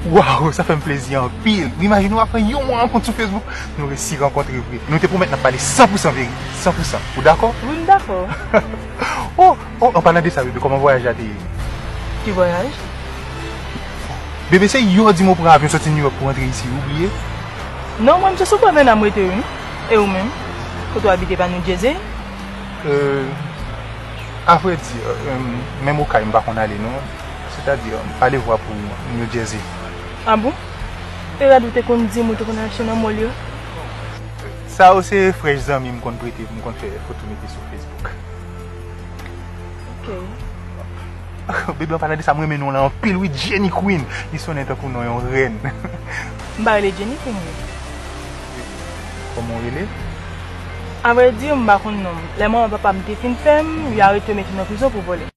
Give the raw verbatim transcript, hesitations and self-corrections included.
Waw, sa fè m plezi anpil. Ou imajine w, apre yon mwa rankont sou Facebook, nou resi rankontre vre. Nou te pwomèt n ap pale san pou san verite, san pou san. Ou dakò? Wi, m dakò. Oh, oh, an palan de sa, bebe, kòman vwayaj la te ye? Ki vwayaj? Bebe, se yè w di m ou pran avyon soti New York pou rantre isi, ou bliye? Non, mwen, m se sou Pwomèn a m rete, wi. E ou menm? Kote w abite pa New Jersey? Euh, à vrai dire, euh, menm Okay m pa konn ale non. Sètadi, m pa leve pou New Jersey. Ah bon? E rad ou te konn di m ou te konn achte nan mall yo? Sa yo se frèch zanmi m konn prete pou m konn fè foto mete sou Facebook. Ok. Bebe, an palan de sa, m renmen non w la anpil wi, Jenny Queen. Li sonnen tankou non yon rèn. M pa rele Jenny Queen, wi. Kòman w rele? À vrai dire, m pa konn non m. Lè manman papa m te fin fè m, yo arete yo mete m nan prizon pou vòlè.